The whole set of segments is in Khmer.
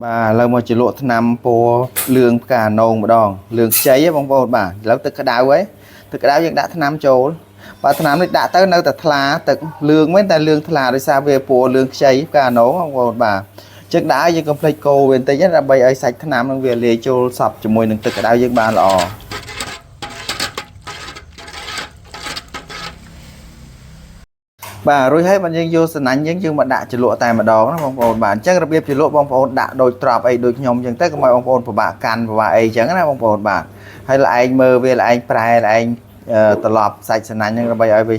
បាទឥឡូវមកជ្រលក់ថ្នាំពណ៌លឿងផ្កាណងម្ដងលឿងខ្ចីហ៎បងប្អូនបាទឥឡូវទឹកក្តៅហើយទឹកក្តៅយើងដាក់ថ្នាំចូលបាទថ្នាំនេះដាក់ទៅនៅតែថ្លាទឹកលឿងមែនតែលឿងថ្លាដោយសារវាពណ៌លឿងខ្ចីផ្កាណងបងប្អូនបាទចឹងដាក់ឲ្យយើងកុំភ្លេចកូរវាបន្តិចណាដើម្បីឲ្យសាច់ថ្នាំនឹងវាលាយចូលសព្វជាមួយនឹងទឹកក្តៅយើងបានល្អបាទរួចហើយបានយើងយកសំណាញ់យើងយើងមកដាក់ជ្រលក់តែម្ដងណាបងប្អូនបាទអញ្ចឹងរបៀបជ្រលក់បងប្អូនដាក់ដូចត្រប់អីដូចខ្ញុំអញ្ចឹងទៅកុំឲ្យបងប្អូនពិបាកកាន់ពិបាកអីអញ្ចឹងណាបងប្អូនបាទហើយល្អែងមើលវាល្អែងប្រែល្អែងត្រឡប់សាច់សំណាញ់ហ្នឹងដើម្បីឲ្យវា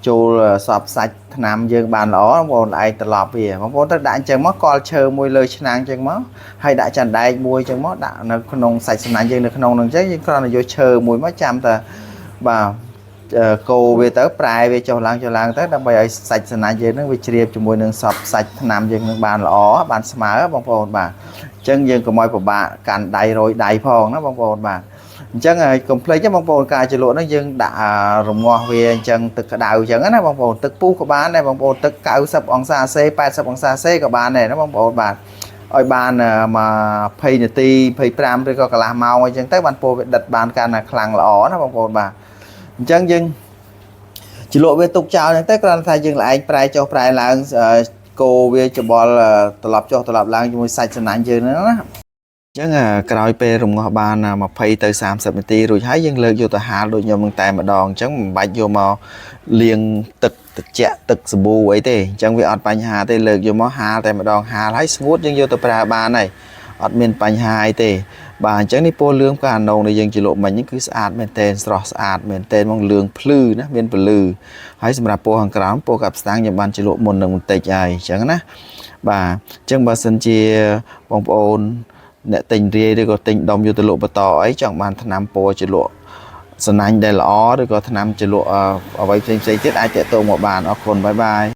ចូលសពសាច់ថ្នាំយើងបានល្អបងប្អូនល្អែងត្រឡប់វាបងប្អូនត្រូវដាក់អញ្ចឹងមកកលឈើមួយលើឆ្នាំងអញ្ចឹងមកហើយដាក់ចានដែកមួយអញ្ចឹងមកដាក់នៅក្នុងសាច់សំណាញ់យើងនៅក្នុងហ្នឹងអញ្ចឹងយើងគ្រាន់តែយកឈើមួយមកចាំតែបាទ កូរវាទៅប្រែវាចុះឡើងចុះឡើងទៅដើម្បីឲ្យសាច់សណាច់យើងនឹងវាជ្រាបជាមួយនឹងសពសាច់ថ្នាំយើងនឹងបានល្អបានស្មើបងប្អូនបាទអញ្ចឹងយើងកុំឲ្យពិបាកកាន់ដៃរយដៃផងណាបងប្អូនបាទអញ្ចឹងឲ្យកុំភ្លេចណាបងប្អូនការជ្រលក់ហ្នឹងយើងដាក់រងាស់វាអញ្ចឹងទឹកក្តៅអញ្ចឹងណាបងប្អូនទឹកពុះក៏បានដែរបងប្អូនទឹក90អង្សាសេ80អង្សាសេក៏បានដែរណាបងប្អូនបាទឲ្យបាន20នាទី25ឬក៏កន្លះម៉ោងអីចឹងទៅបានពោលវាដិតបានកាន់តែខ្លាំងល្អណាបងប្អូនបាទអញ្ចឹងយើងជ្រលក់វាទុកចោលហ្នឹងទៅគ្រាន់តែថាយើងល្អែងប្រែចុះប្រែឡើងកូរវាច្បល់ត្រឡប់ចុះត្រឡប់ឡើងជាមួយសាច់សំណាញ់យើងហ្នឹងណាអញ្ចឹងក្រោយពេលរំងាស់បាន20ទៅ30នាទីរួចហើយយើងលើកយកទៅហាលដូចខ្ញុំនឹងតែម្ដងអញ្ចឹងមិនបាច់យកមកលាងទឹកត្រជាក់ទឹកសាប៊ូអីទេអញ្ចឹងវាអត់បញ្ហាទេលើកយកមកហាលតែម្ដងហាលហើយស្ងួតយើងយកទៅប្រើបានហើយអត់មានបញ្ហាអីទេបាទអញ្ចឹងនេះពណ៌លឿងផ្កាអនោងដែលយើងជ្រលក់មិញហ្នឹងគឺស្អាតមែនទែនស្រស់ស្អាតមែនទែនហ្មងលឿងភ្លឺណាមានពលឺហើយសម្រាប់ពណ៌ខាងក្រោមពណ៌កាប់ស្តាំងខ្ញុំបានជ្រលក់មុននឹងបន្តិចហើយអញ្ចឹងណាបាទអញ្ចឹងបើសិនជាបងប្អូនអ្នកទិញរាយឬក៏ទិញដុំយកទៅលក់បន្តអីចង់បានថ្នាំពណ៌ជ្រលក់សំណាញ់ដែលល្អឬក៏ថ្នាំជ្រលក់អ្វីផ្សេងៗទៀតអាចតាក់ទងមកបានអរគុណបាយបាយ។